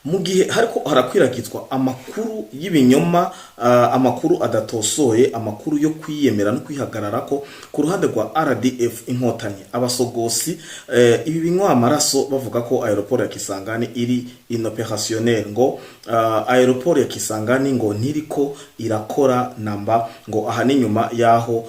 Mu gihe hariko harakwiragizwa amakuru y'ibinyoma, amakuru adatosoye, amakuru yo kwiyemera no kwihagararako ku ruhande rwa RDF Inkotanyi, abasogosi, ibi binywa amaraso bavuga ko aéroport ya Kisangani iri inopérationnel, ngo aéroport ya Kisangani ngo ntiriko irakora namba, ngo aha ni nyuma yaho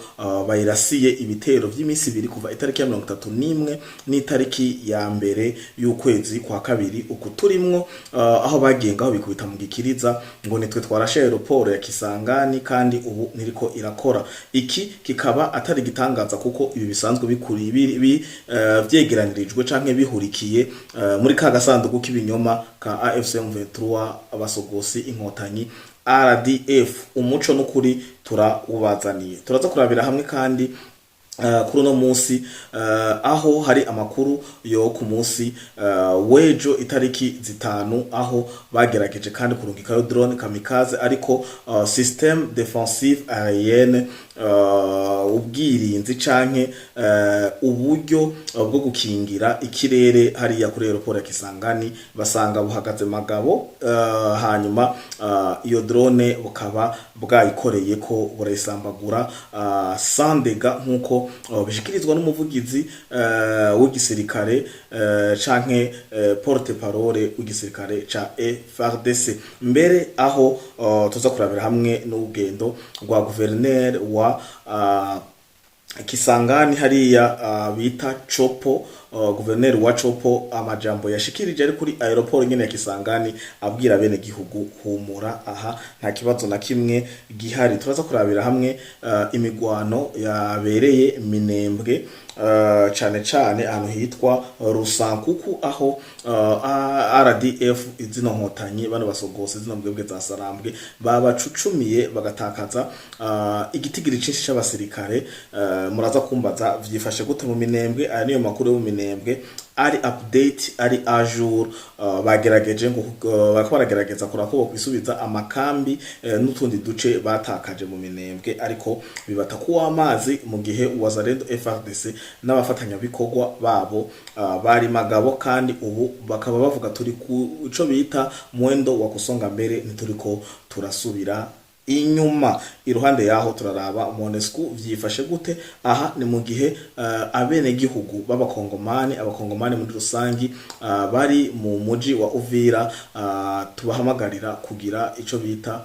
bayirasiye ibitero vy'iminsi 2 kuva itariki ya 31 n'itariki ya 1 y'ukwezi kwa kabiri uku turimwo, aho bagiye ngaho bikubita mu gikiriza ngo nitwe twarashe aéroport ya Kisangani kandi ubu ntiriko irakora. Iki kikaba atari gitangaza kuko ibi bisanzwe bikuri vyegeranirijwe canke bihurikiye muri ka gasanduku k'ibinyoma ka AFC M23, abasogosi, Inkotanyi, RDF. Umuco n'ukuri turawubazaniye. Turaza kurabira hamwe kandi kuri uno munsi, aho hari amakuru yo ku munsi w'ejo itariki 5, aho bagerageje kandi kurungikayo drone kamikaze, ariko système défensive aérienne, ubwirinzi canke uburyo bwo gukingira ikirere hariya kuri aéroport ya Kisangani, basanga buhagaze magabo, hanyuma iyo drone bukaba bwayikoreye ko burayisambagura sans dégâts, nkuko bishikirizwa n'umuvugizi w'igisirikare canke porte parole w'igisirikare ca FARDC. Mbere aho tuza kurabira hamwe n'urugendo rwa gouverneur wa Kisangani hariya bita Tshopo, gouverneur wa Tshopo, amajambo yashikirije ari kuri aéroport nyene ya Kisangani abwira bene gihugu: "Humura, aha nta kibazo na kimwe gihari." Turaza kurabira hamwe imigwano yabereye Minembwe, cane cane ahantu hitwa Rusankuku, aho RDF, zino nkotanyi, bano basogose, zino mbwebwe za Sarambwe, babacucumiye bagatakaza igitigiri cinshi c'abasirikare. Muraza kumbaza vyifashe gute mu Minembwe. Aya niyo makuru yo mu Minembwe ari update, ari à jour. Bagerageje ngo bariko baragerageza kuraba ko bokwisubiza amakambi n'utundi duce batakaje mu Minembwe, ariko bibata kuwa amazi mu gihe Wazalendo, FARDC n'abafatanyabikorwa babo bari magabo, kandi ubu bakaba bavuga turi ku ico bita mwendo wa kusonga mbere, ntituriko turasubira inyuma. Iruhande yaho turaraba MONUSCO vyifashe gute. Aha ni mu gihe abenegihugu b'abakongomani, abakongomani muri rusangi, bari mu muji wa Uvira, tubahamagarira kugira ico bita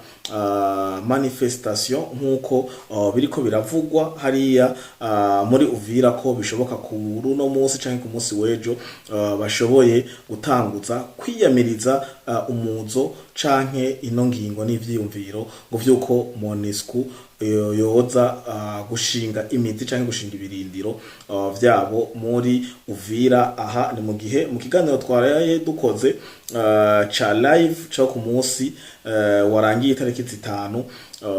manifestation, nk'uko biriko biravugwa hariya muri Uvira ko bishoboka ku runo munsi canke ku munsi w'ejo bashoboye gutanguza kwiyamiriza umuzo canke ino ngingo n'ivyiyumviro ngo vyuko MONUSCO yoza gushinga imizi canke gushinga ibirindiro vyabo muri Uvira. Aha ni mu gihe mu kiganiro twaraye dukoze ca live co ku munsi warangiye itariki 5,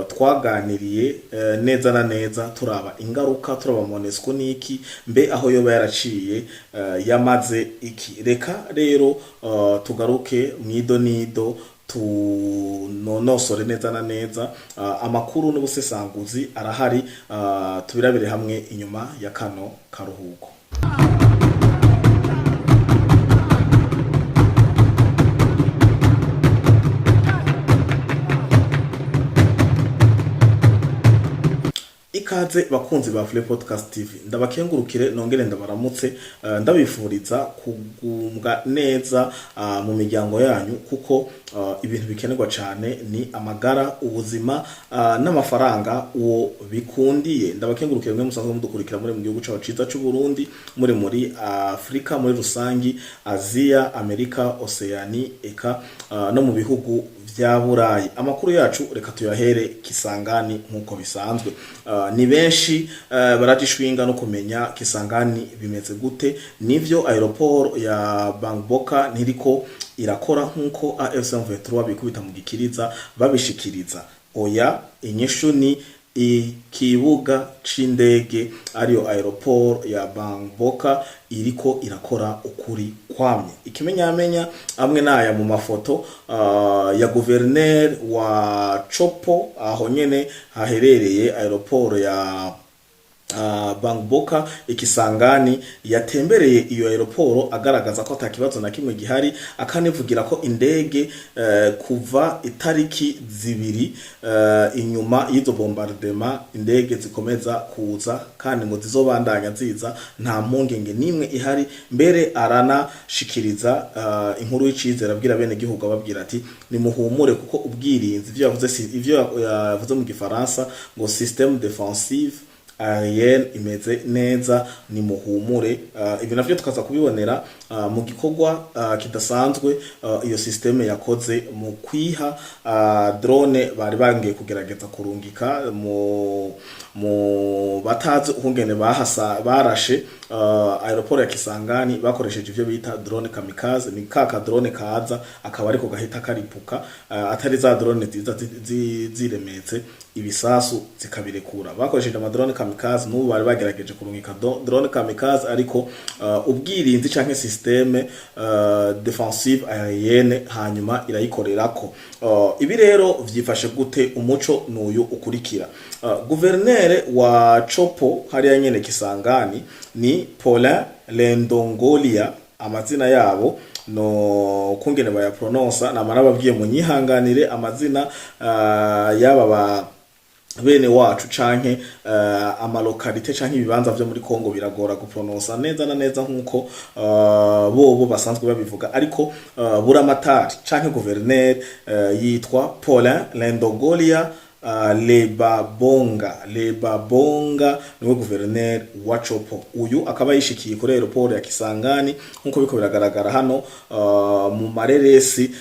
twaganiriye neza na neza turaba ingaruka, turaba MONUSCO niki, mbe aho yoba yaraciye yamaze iki. Reka rero tugaruke mwido nido, tunonosore neza na neza. Amakuru n'ubusesanguzi arahari, tubirabire hamwe inyuma ya kano karuhuko. Ikaze bakunzi ba Free Podcast TV, ndabakengurukire nongere ndabaramutse, ndabifuriza kugumbwa neza mu miryango yanyu, kuko ibintu bikenerwa cyane ni amagara, ubuzima n'amafaranga uwo bikundiye. Ndabakengurukire mwe musanzwe mudukurikira muri mu gihugu cyacu ciza cy'u Burundi, muri Afrika muri rusangi, Aziya, Amerika, Oceani, eka no mu bihugu vya Burayi. Amakuru yacu reka tuyahere Kisangani nk'uko bisanzwe. Ni benshi baragishwinga no kumenya Kisangani bimeze gute. Nivyo, aéroport ya Bangboka ntiriko irakora nk'uko AFC M23 bikubita mu gikiriza babishikiriza. Oya, inyishu ni ikibuga c'indege ariyo aéroport ya Bangboka iriko irakora ukuri kwamye. Ikimenyamenya amwe naya mu mafoto ya gouverneur wa Tshopo, aho nyene haherereye aéroport ya Bangboka Ikisangani yatembereye iyo aéroport, agaragaza ko ata kibazo na kimwe gihari, akanivugira ko indege kuva itariki 2 inyuma y'izo bombardement, indege zikomeza kuza kandi ngo zizobandanya ziza, nta mpungenge nimwe ihari. Mbere aranashikiriza inkuru y'icizere, abwira bene gihugu, ababwira ati: "Nimuhumure kuko ubwirinzi," ivyo yavuze ivyo yavuze mu Gifaransa ngo "système défensive aérienne" imeze neza, nimuhumure. Ibi navyo tukaza kubibonera mu gikorwa kidasanzwe iyo système yakoze mu kwiha drone bari bangiye kugerageza kurungika mu batazi ukungene bahasa barashe aéroport ya Kisangani bakoresheje ivyo bita drone kamikaze. Ni kaka drone kaza akaba ariko gahita karipuka, atari za drone ziza ziremetse ibisasu zikabirekura. Bakoresheje ama drone kamikaze. N'ubu bari bagerageje kurungika drone kamikaze, ariko ubwirinzi canke système défensive aérienne hanyuma irayikorerako. Ibi rero vyifashe gute? Umuco nuyu ukurikira: Guverinere wa Tshopo hariya nyene Kisangani ni Paulin Lendongolia. Amazina yabo no kungene bayaprononsa namara babwiye munyihanganire, amazina yaba ba bene wacu canke ama localités canke ibibanza vyo muri Kongo biragora guprononsa neza na neza nkuko bobo basanzwe babivuga. Ariko buramatari canke gouverneur yitwa Paulin Lendogolia Lebabonga. Lebabonga niwe gouverneur wa Tshopo. Uyu akaba yishikiye kuri aéroport ya Kisangani nkuko biko biragaragara hano mu mareresi,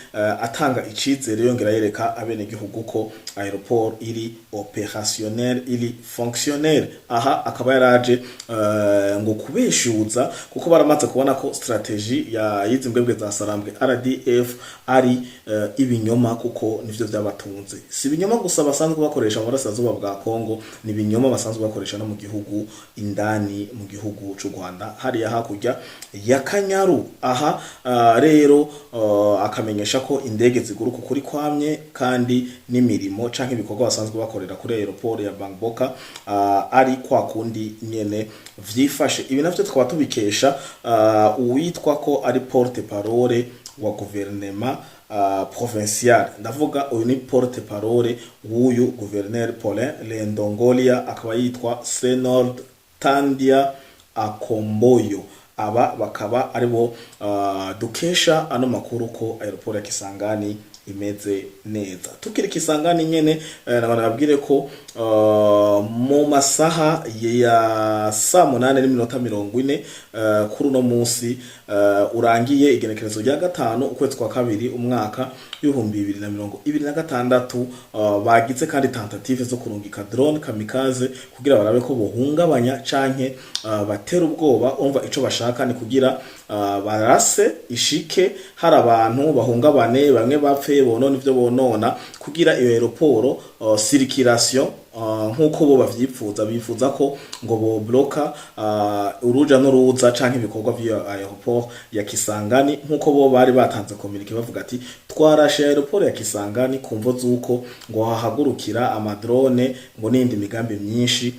atanga icizere, yongera yereka abenegihugu ko aéroport iri opérationnel, iri fonctionnel. Aha akaba yaraje ngo kubeshuza, kuko baramaze kubona ko stratégie ya yizi mbwebwe za Sarambwe RDF ari ibinyoma, kuko nivyo vyabatunze. Si ibinyoma gusa basanzwe bakoresha mu burasirazuba bwa Kongo, ni ibinyoma basanzwe bakoresha no mu gihugu indani, mu gihugu c'u Rwanda hariya hakurya ya Kanyaru. Aha rero akamenyesha ko indege ziguruka ukuri kwamye, kandi n'imirimo canke ibikorwa basanzwe bakorera kuri aéroport ya Bangboka ari kwa kundi nyene vyifashe. Ibi navyo tukaba tubikesha uwitwa ko ari porte parole wa gouvernement provincial. Ndavuga uyu ni porte parole w'uyu gouverneur Paulin Lendongolia, akaba yitwa Senold Tandia Akomboyo. Aba bakaba aribo dukesha ano makuru ko aéroport ya Kisangani imeze neza. Tukiri Kisangani nyene, nabana babwire ko mu masaha ya saa 8:40 kuri uno munsi urangiye, igenekerezo rya 5 ukwezi kwa kabiri umwaka w'2026, bagize kandi tentative zo kurungika drone kamikaze kugira barabe ko bohungabanya canke batera ubwoba. Umva, ico bashaka ni kugira barase ishike hari abantu bahungabane, bamwe bapfe, bonona ivyo bonona, kugira iyo aéroport circulation nkuko bo bavyipfuza. Bifuza ko ngo bo bloka uruja n'uruza canke ibikorwa vy'iyo aéroport ya Kisangani, nkuko bo bari batanze communiqué bavuga ati: "Twarashe aéroport ya Kisangani ku mvo z'uko ngo hahagurukira ama drone ngo n'indi migambi myinshi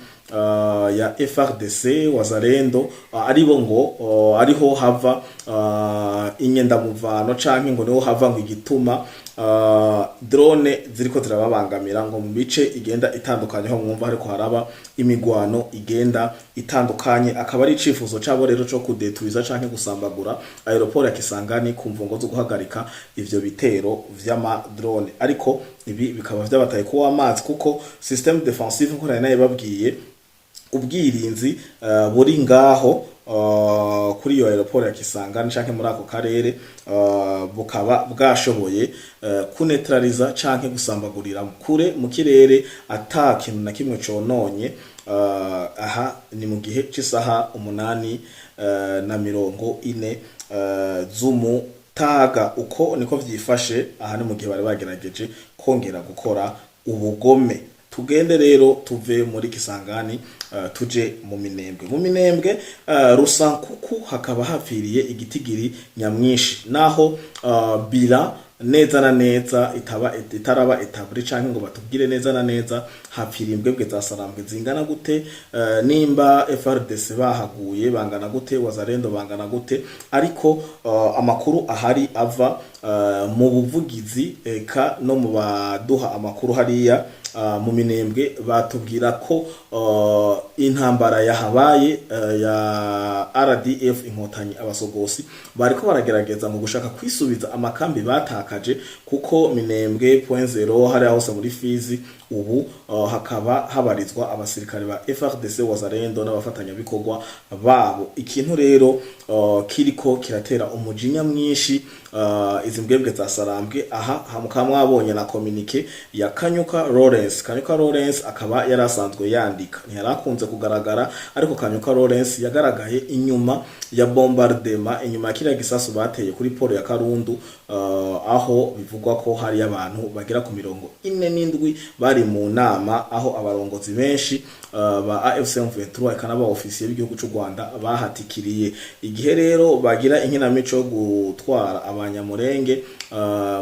ya FARDC Wazalendo, aribo ngo ariho hava inyendamuvano canke ngo niho hava ngo igituma drone ziriko zirababangamira ngo mu bice igenda itandukanye aho mwumva hariko haraba imigwano igenda itandukanye." Akaba ari icifuzo cabo rero co kudeturiza canke gusambagura aéroport ya Kisangani ku mvungo zo guhagarika ivyo bitero vy'ama drone. Ariko ibi bikaba vyabataye kuwa amazi, kuko système défensive, nkuko nari nabibabwiye, ubwirinzi buri ngaho kuri iyo aéroport ya Kisangani canke muri ako karere, bukaba bwashoboye kunetraliza canke gusambagurira kure mu kirere ata kintu na kimwe cononye. Aha ni mu gihe c'isaha 8 na 40 z'umutaga. Uko niko vyifashe. Aha ni mu gihe bari bagerageje kongera gukora ubugome. Tugende rero tuve muri Kisangani, tuje mu Minembwe. Mu Minembwe, Rusankuku, hakaba hapfiriye igitigiri nyamwinshi, naho bila neza na neza itaba itaraba établie, canke ngo batubwire neza na neza hapfira imbwebwe za Sarambwe zingana gute, nimba FARDC bahaguye bangana gute, Wazalendo bangana gute. Ariko amakuru ahari ava mu buvugizi eka no mu baduha amakuru hariya mu Minembwe, batubwira ko intambara yahabaye ya RDF Inkotanyi, abasogosi bariko baragerageza mu gushaka kwisubiza amakambi batakaje, kuko Minembwe point zero hariya hose muri Fizi ubu hakaba habarizwa abasirikare ba FARDC, Wazalendo n'abafatanyabikorwa babo. Ikintu rero kiriko kiratera umujinya mwinshi izi mbwebwe za Sarambwe, aha mukaba mwabonye na communiqué ya Kanyuka Lawrence. Kanyuka Lawrence akaba yari asanzwe yandika, ntiyarakunze kugaragara, ariko Kanyuka Lawrence yagaragaye inyuma ya bombardement, inyuma ya kiriya gisasu bateye kuri port ya Karundu, aho bivugwa ko hari abantu bagera ku 47 bari mu nama, aho abarongozi benshi ba AFC M23 eka n'aba ofisiye b'igihugu cy'u Rwanda bahatikiriye. Igihe rero bagira inkinamico yo gutwara Abanyamurenge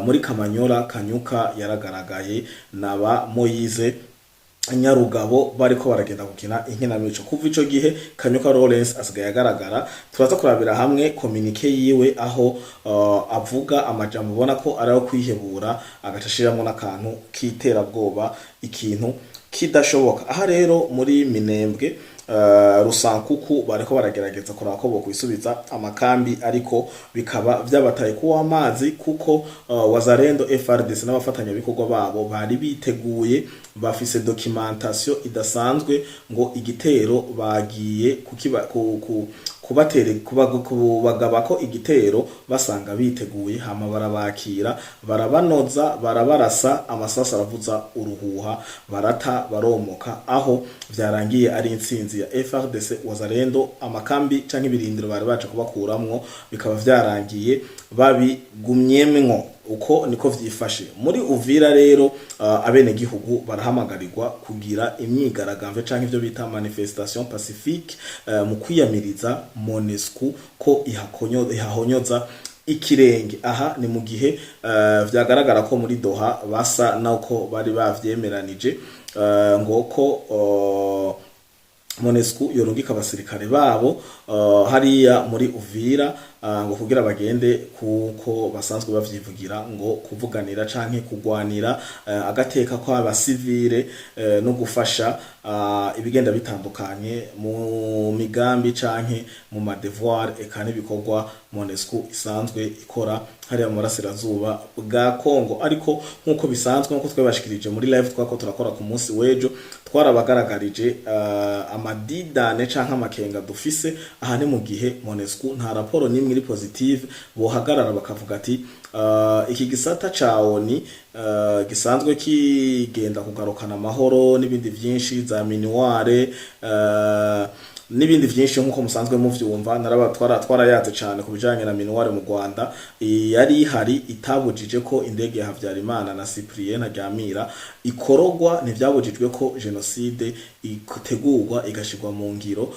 muri Kamanyola, Kanyuka yaragaragaye naba Moyize Nyarugabo bariko baragenda gukina inkinamico. Kuva ico gihe Kanyuka Lawrence asigaye agaragara. Turaza kurabira hamwe communiqué yiwe, aho avuga amajambo ubona ko ari ayo kwihebura, agaca ashiramwo n'akantu k'iterabwoba, ikintu kidashoboka. Aha rero muri Minembwe, Rusankuku, bariko baragerageza kuraba ko bokwisubiza amakambi, ariko bikaba vyabataye kuwa amazi, kuko Wazalendo, FARDC n'abafatanyabikorwa babo bari biteguye, bafise documentation idasanzwe ngo igitero bagiye kukiba ku, ku, kubatere kubagaba ko igitero basanga biteguye, hama barabakira, barabanoza, barabarasa amasasu aravuza uruhuha, barata baromoka, aho vyarangiye ari intsinzi ya FARDC, Wazalendo. Amakambi canke ibirindiro bari baje kubakuramwo bikaba vyarangiye babigumyemwo. Uko niko vyifashe muri Uvira. Rero abenegihugu barahamagarirwa kugira imyigaragambyo canke ivyo bita manifestation pacifique mu kwiyamiriza MONUSCO ko ihahonyoza ikirenge. Aha ni mu gihe vyagaragara ko muri Doha basa nako bari bavyemeranije, ngo ko MONUSCO yorungika abasirikare babo hariya muri Uvira, ngo kugira bagende, kuko basanzwe bavyivugira, ngo kuvuganira canke kugwanira agateka kw'abasivile no gufasha ibigenda bitandukanye mu migambi canke mu ma devoir eka n'ibikorwa MONUSCO isanzwe ikora hariya mu burasirazuba bwa Kongo. Ariko nk'uko bisanzwe, nk'uko twabashikirije muri live twako turakora ku munsi w'ejo, twarabagaragarije amadidane canke amakenga dufise. Aha ni mu gihe MONUSCO nta raporo n'imwe iri positive bohagarara bakavuga ati iki gisata ca ONU gisanzwe kigenda kugarukana amahoro n'ibindi vyinshi, za MINUAR n'ibindi vyinshi, nk'uko musanzwe muvyumva, naraba twarayaze cane ku bijanye na MINUAR mu Rwanda yari ihari, itabujije ko indege ya Habyarimana na Cyprien Ntaryamira ikorogwa, ntivyabujijwe ko jenoside itegurwa igashirwa mu ngiro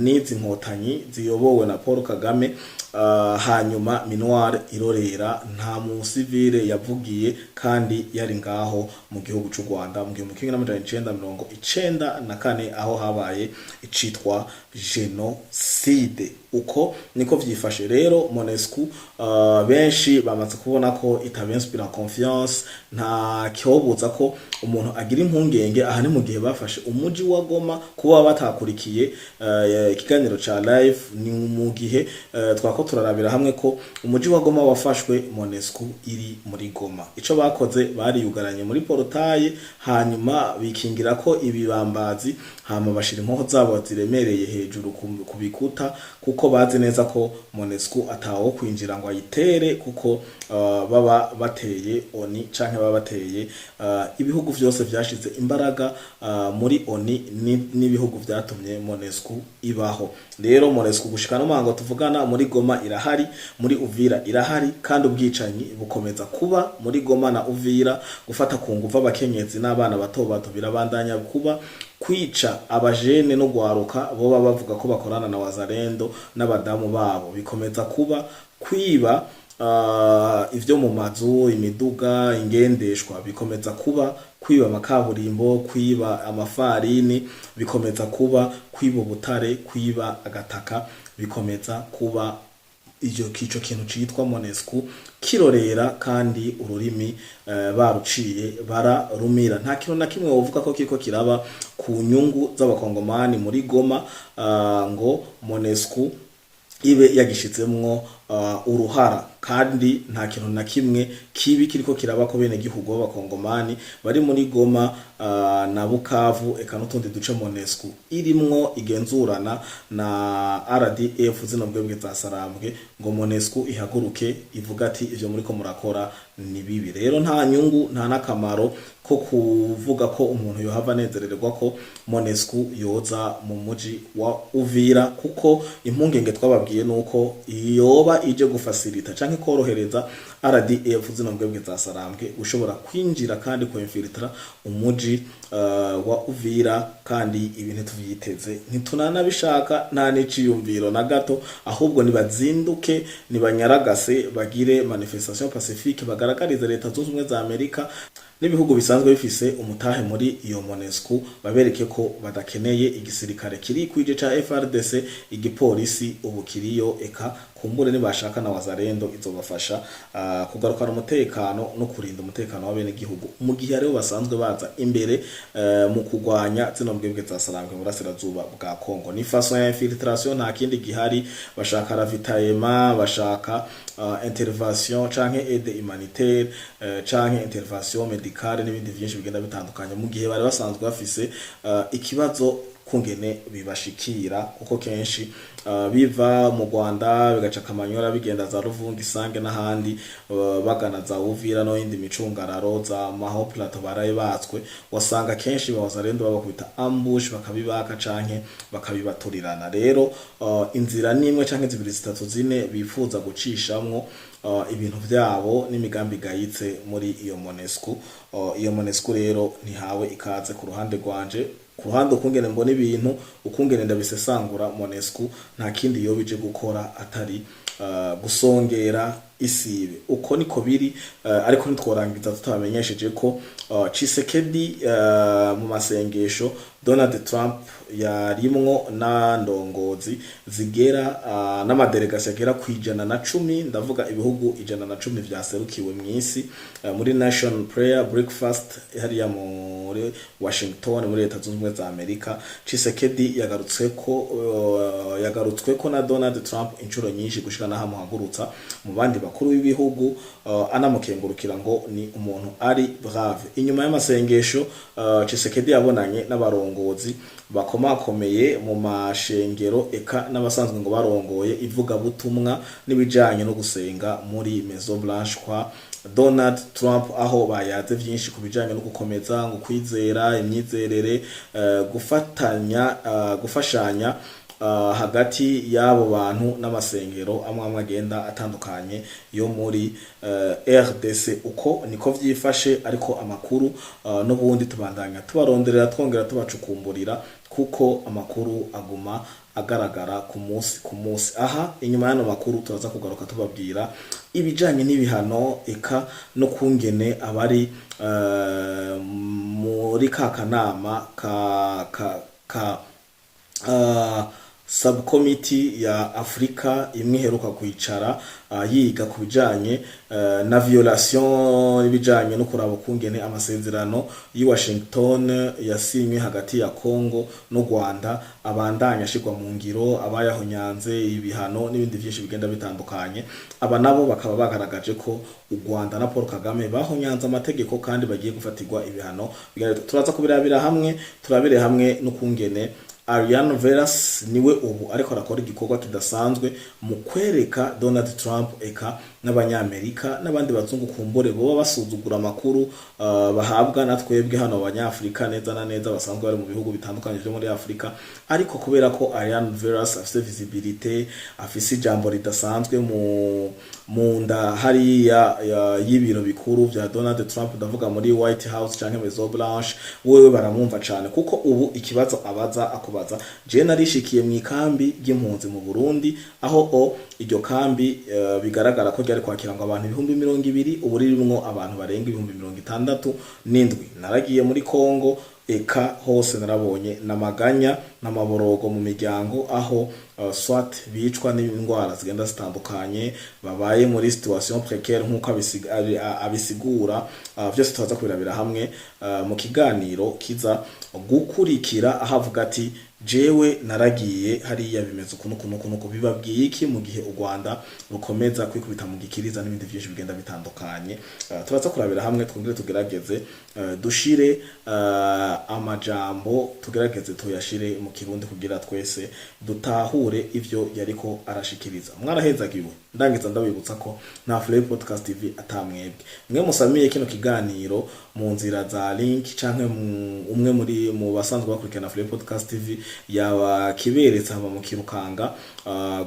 n'izi nkotanyi ziyobowe na Paul Kagame. Hanyuma MINUAR irorera, nta musivile yavugiye kandi yari ngaho mu gihugu c'u Rwanda mu 1994, aho habaye icitwa jenoside. Uko niko vyifashe. Rero MONUSCO benshi bamaze kubona ko itabinspira confiance. Nta cyobuza ko umuntu agira impungenge. Aha ni mu gihe bafashe umuji wa Goma, kuba batakurikiye ikiganiro ca live, ni mu gihe twako turarabira hamwe ko umuji wa Goma wafashwe MONUSCO iri muri Goma. Ico bakoze, bariyugaranye muri portail, hanyuma bikingira ko ibibambazi, hama bashira impoho zabo ziremereye hejuru ku bikuta, kuko bazi neza ko MONUSCO atawo kwinjira ngo ayitere, kuko baba bateye ONU canke baba bateye ibihugu vyose vyashize imbaraga muri ONU n'ibihugu vyatumye MONUSCO ibaho. Rero MONUSCO gushika no mango tuvugana, muri Goma irahari, muri Uvira irahari, kandi ubwicanyi bukomeza kuba muri Goma na Uvira. Gufata ku nguvu abakenyezi n'abana bato bato birabandanya kuba, kwica abajene no gwaruka boba bavuga ko bakorana na Wazalendo n'abadamu babo bikomeza kuba, kwiba. Ivyo mu mazu, imiduga, ingendeshwa bikomeza kuba, kwiba amakaburimbo, kwiba amafarini bikomeza kuba, kwiba ubutare, kwiba agataka bikomeza kuba. Ivyo kico kintu citwa MONUSCO kirorera, kandi ururimi baruciye bararumira. Nta kintu na kimwe wovuga ko kiriko kiraba ku nyungu z'Abakongomani muri Goma ngo MONUSCO ibe yagishizemwo uruhara, kandi nta kintu na kimwe kibi kiriko kiraba ko bene gihugu b'Abakongomani bari muri Goma na Bukavu, eka n'utundi duce MONUSCO irimwo igenzurana na RDF, zino mbwebwe za Sarambwe, ngo MONUSCO ihaguruke ivuga ati: "Ivyo muriko murakora ni bibi." Rero nta nyungu, nta n'akamaro ko kuvuga ko umuntu yohava anezererwa ko MONUSCO yoza mu muji wa Uvira, kuko impungenge twababwiye nuko yoba ije gufacilita canke korohereza RDF, zino mbwebwe za Sarambwe, ushobora kwinjira kandi kuinfiltra umuji wa Uvira. Kandi ibintu tuvyiteze, ntitunanabishaka, nta n'iciyumviro na gato. Ahubwo nibazinduke, nibanyaragase, bagire manifestation pacifique, bagaragarize Leta Zunze Ubumwe za Amerika n'ibihugu bisanzwe bifise umutahe muri iyo MONUSCO, babereke ko badakeneye igisirikare kiri kwije ca FARDC, igipolisi ubu kiriyo, eka kumbure nibashaka na Wazalendo izobafasha kugarukana umutekano no kurinda umutekano w'abenegihugu, mu gihe aribo basanzwe baza imbere mu kugwanya zino mbwebwe za Sarambwe mu burasirazuba bwa Congo. Ni façon ya infiltration, nta kindi gihari. Bashaka ravitaillement, bashaka intervention canke aide humanitaire, canke intervention médicale n'ibindi vyinshi bigenda bitandukanye, mu gihe bari basanzwe bafise ikibazo kungene bibashikira, kuko kenshi biva mu Rwanda bigaca Kamanyora, bigenda za Ruvungi, Isange n'ahandi, bagana za Uvira no yindi micungararo za Maho Plateau baraye batswe. Wasanga kenshi Bawazalendo babakubita ambush, bakabibaka canke bakabibaturirana. Rero inzira nimwe canke zibiri, zitatu, zine bifuza gucishamwo ibintu vyabo n'imigambi igayitse muri iyo MONUSCO. Iyo MONUSCO rero ntihawe ikaze ku ruhande rwanje, ku ruhande ukungene mbona ibintu, ukungene ndabisesangura. MONUSCO nta kindi yoba ije gukora atari gusongera isibe. Uko niko biri. Ariko ntitworangiza tutabamenyesheje ko Tshisekedi mu masengesho Donald Trump yarimwo na ndongozi zigera n'amadélégation agera ku 110, ndavuga ibihugu 110 vyaserukiwe mw'isi muri National Prayer Breakfast hariya muri Washington, muri Leta Zunze Ubumwe za Amerika. Tshisekedi yagarutswe ko na Donald Trump inshuro nyinshi, gushika naho amuhagurutsa mu bandi bakuru b'ibihugu, anamukengurukira ngo ni umuntu ari brave. Inyuma y'amasengesho, Tshisekedi yabonanye n'abarongozi bakomakomeye mu mashengero, eka n'abasanzwe ngo barongoye ivugabutumwa n'ibijanye no gusenga muri Maison Blanche kwa Donald Trump, aho bayaze vyinshi ku bijanye no gukomeza ngo kwizera, imyizerere, gufatanya, gufashanya hagati y'abo bantu n'amasengero amwe amwe agenda atandukanye yo muri RDC. Uko niko vyifashe. Ariko amakuru n'ubundi tubandanya tubaronderera, twongera tubacukumburira, kuko amakuru aguma agaragara ku munsi ku munsi. Aha inyuma y'ano makuru turaza kugaruka tubabwira ibijanye n'ibihano, eka no kungene abari muri ka kanama ka subcommittee ya Afrika imwe iheruka kwicara yiga ku bijanye na violation n'ibijanye no kuraba ukungene amasezerano y'i Washington yasinywe hagati ya Congo n'u Rwanda abandanya ashirwa mu ngiro, abayahonyanze ibihano n'ibindi vyinshi bigenda bitandukanye. Aba nabo bakaba bagaragaje ko u Rwanda na Paul Kagame bahonyanze amategeko kandi bagiye gufatirwa ibihano. Turaza kubirabira hamwe, turabire hamwe n'ukungene Ariane Veras niwe ubu ariko arakora igikorwa kidasanzwe mu kwereka Donald Trump, eka n'Abanyamerika n'abandi bazungu kumbure boba basuzugura amakuru bahabwa na twebwe hano Abanyafrika, neza na neza basanzwe bari mu bihugu bitandukanye byo muri Afrika. Ariko kubera ko Ariane Veras afise visibilité, afise ijambo ridasanzwe mu nda hariya y'ibiro bikuru vya Donald Trump, ndavuga muri White House canke Maison Blanche, wewe baramwumva cane, kuko ubu ikibazo abaza akubaza: "Je narishikiye mu ikambi ry'impunzi mu Burundi, aho o iryo kambi bigaragara ko Ryari kwakira ngo abantu 20,000, ubu ririmwo abantu barenga 67,000. Naragiye muri Kongo, eka hose narabonye namaganya n'amaborogo mu miryango, aho soit bicwa n'indwara zigenda zitandukanye, babaye muri situation précaire nk'uko abisigura. Vyose turaza kubirabira hamwe mu kiganiro kiza gukurikira, aho avuga ati: "Jewe naragiye hariya, bimeze ukuntu ukuntu ukuntu uku." Bibabwiye iki mu gihe u Rwanda rukomeza kwikubita mu gikiriza n'ibindi vyinshi bigenda bitandukanye? Turaza kurabira hamwe, twongere tugerageze dushire amajambo, tugerageze tuyashire mu Kirundi kugira twese dutahure ivyo yariko arashikiriza. Mwarahezagiwe. Ndangiza ndabibutsa ko na Flame Podcast TV atamwebwe mwe musamiye kino kiganiro mu nzira za link, canke umwe muri mu basanzwe bakurikirana Flame Podcast TV yaba kiberetse hama mukirukanga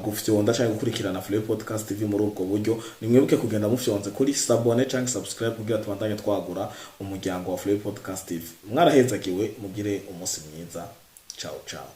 gufyonda canke gukurikirana Flame Podcast TV muri ubwo buryo, nimwibuke kugenda mufyonze kuri s'abonner canke subscribe kugira tubandanye twagura umuryango wa Flame Podcast TV. Mwarahezagiwe, mugire umunsi mwiza. Ciao ciao.